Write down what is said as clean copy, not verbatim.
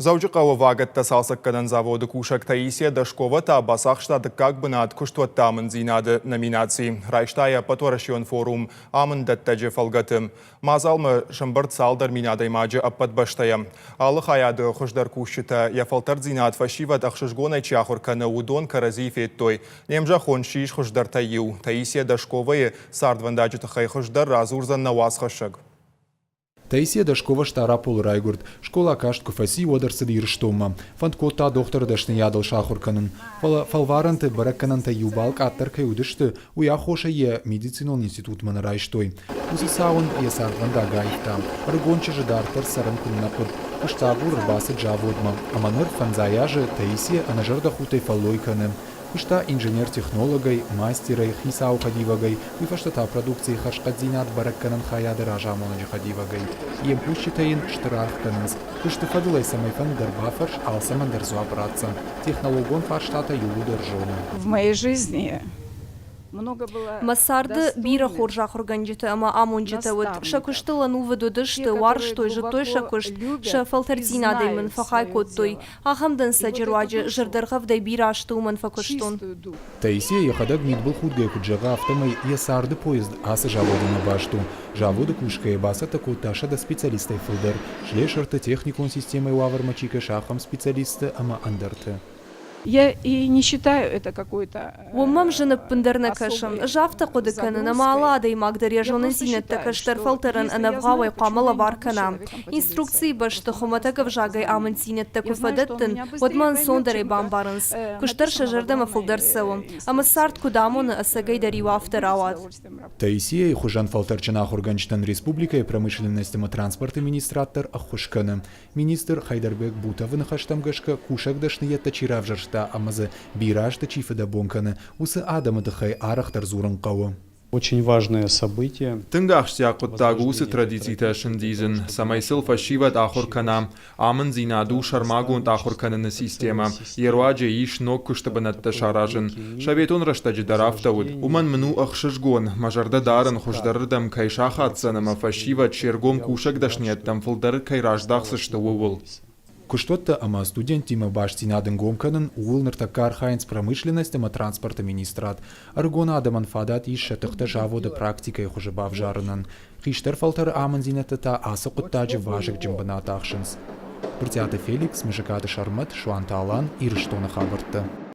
Дзӕуджыхъӕуы вагӕттӕ цалцӕггӕнӕн заводы кусӕг Таисия Дашкова та бацахста дыккаг бынат куыстуӕтты амынддзинады номинацийы. Райста йӕ ӕппӕтуӕрӕсеон форум амынддӕттӕджы фӕлгӕты. Мадзалмӕ сӕмбырд цалдӕр мин адӕймаджы ӕппӕт бӕстӕйӕ. Алы хайады хуыздӕр кусджытӕ, йӕ фӕлтӕрддзинад фӕсивӕд ӕхсызгонӕй чи ахуыр кӕны, уыдон кӕрӕдзийы федтой. Не мзӕххон ссис хуыздӕртӕй иу. Таисия Дашковайы цардвӕндаджы тыххӕй хуыздӕр радзурдзӕн нӕ уацхӕссӕг. Таисия Дашкова Стъараполы райгуырд. Скъола каст куы фӕци, уӕд ӕрцыд Ирыстонмӕ. Фӕнд кодта дохтыры дӕсныйадыл сахуыр кӕнын. Фӕлӕ фӕлварӕнты бӕрӕггӕнӕнтӕ иу балл къаддӕр кӕй уыдысты, уый аххосӕй йӕ медицинон институтмӕ нӕ райстой. Уыцы цау ын йӕ цардвӕндаг аивта. Ӕрыгон чызджы дарддӕр цӕрын куыннӕ хъуыд. Куыстагур ӕрбацыд заводмӕ. Ӕмӕ ныр фӕндзай азы Таисия ӕнӕзӕрдӕхудтӕй фӕллой кӕны. Куыста инженер-технологӕй, мастерӕй, хицауы хӕдивӕгӕй, уый фӕстӕ та продукцийы хӕрзхъӕддзинад бӕрӕггӕнӕн хайады разамонӕджы хӕдивӕгӕй. Йе мкусджытӕ йын стыр аргъ кӕнынц. Куысты фӕдыл ӕй цӕмӕйфӕнды дӕр бафӕрс, алцӕмӕн дӕр дзуапп ратдзӕн. Технологон фарстатӕ иууылдӕр зоны. В моей жизни Мӕ царды бирӕ хорз ахуыргӕнджытӕ ӕмӕ амонджытӕ уыд. Сӕ куыстыл ӕнувыд уыдысты, уарзтой, зыдтой сӕ куыст, сӕ фӕлтӕрддзинадӕй мын фӕхай кодтой. Ахӕм дӕнцӕджы руаджы зӕрдӕргъӕвдӕй бирӕ азты уымӕн фӕкуыстон. Таисия йӕхӕдӕг мидбылхудгӕ куыд зӕгъы, афтӕмӕй йӕ царды поезд ацы заводимӕ баст у. Заводы кусгӕйӕ бацӕттӕ кодта 100 специалистӕй фылдӕр, слесырты, техникон системӕйы уавӕрмӕ чи кӕсы, ахӕм специалистты ӕмӕ ӕндӕрты. Я и не считаю это какой-то Уым мӕм зын ӕппындӕр нӕ кӕсы. Ӕз афтӕ хъуыды кӕнын, ӕмӕ алы адӕймаг дӕр йӕ зонындзинӕдтӕ кӕстӕр фӕлтӕрӕн ӕнӕвгъауӕй хъуамӕ лӕвар кӕна. Инструкцийы бӕсты хуымӕтӕг ӕвзагӕй амынддзинӕдтӕ куы фӕдӕттын, уӕд мӕ ӕнцондӕрӕй бамбарынц. Куыст дӕр сӕ зӕрдӕмӕ фылдӕр цӕуы. Ӕмӕ цард куыд амоны, ӕцӕгӕй дӕр-иу афтӕ рауад. Таисияйы хуызӕн фӕлтӕрджын ахуыргӕнджытӕн республикӕйы промышленность ӕмӕ транспорты министрад дӕр ӕххуыс кӕны. Министр Хайдарбек Бутовы ныхӕстӕм гӕсгӕ, кусӕг дӕсныйӕдтӕ чи равзӕрста ӕмӕ дзы бирӕ азты чи фыдӕбон кӕны, уыцы адӕмы тыххӕй арӕхдӕр дзурын хъӕуы. Очень важное событие. Тынг ахсджиаг хъуыддаг у уыцы традицитӕ сындидзын, цӕмӕй сыл фӕсивӕд ахуыр кӕна. Амынддзинад у сӕрмагонд ахуыр кӕныны системӕ, йе руаджы ис ног куысты бынӕттӕ саразын. Советон рӕстӕджы дӕр афтӕ уыд. Уымӕн мын у ӕхсызгон, мӕ зӕрдӕ дарын, хуыздӕрырдӕм кӕй сахаддзӕн ӕмӕ фӕсивӕд се ргом кусӕг дӕсныйӕдтӕм фылдӕр кӕй раздахдзысты, ууыл. Куыстуӕттӕ ӕмӕ студенттимӕ бастдзинад ӕнгом кӕнын, ууыл ныртӕккӕ архайынц промышленность ӕмӕ транспорты министрад. Ӕрыгон адӕмӕн фадат ис сӕ тыхтӕ заводы практикӕйы хуызы бавзарынӕн. Хистӕр фӕлтӕры амындзинӕдтӕ та ацы хъуыддаджы вазыгджын бынат ахсынц. Брытъиаты Феликс, Мызыкаты Сӕрмӕт, Суанты Алан, Ирыстоны хабӕрттӕ.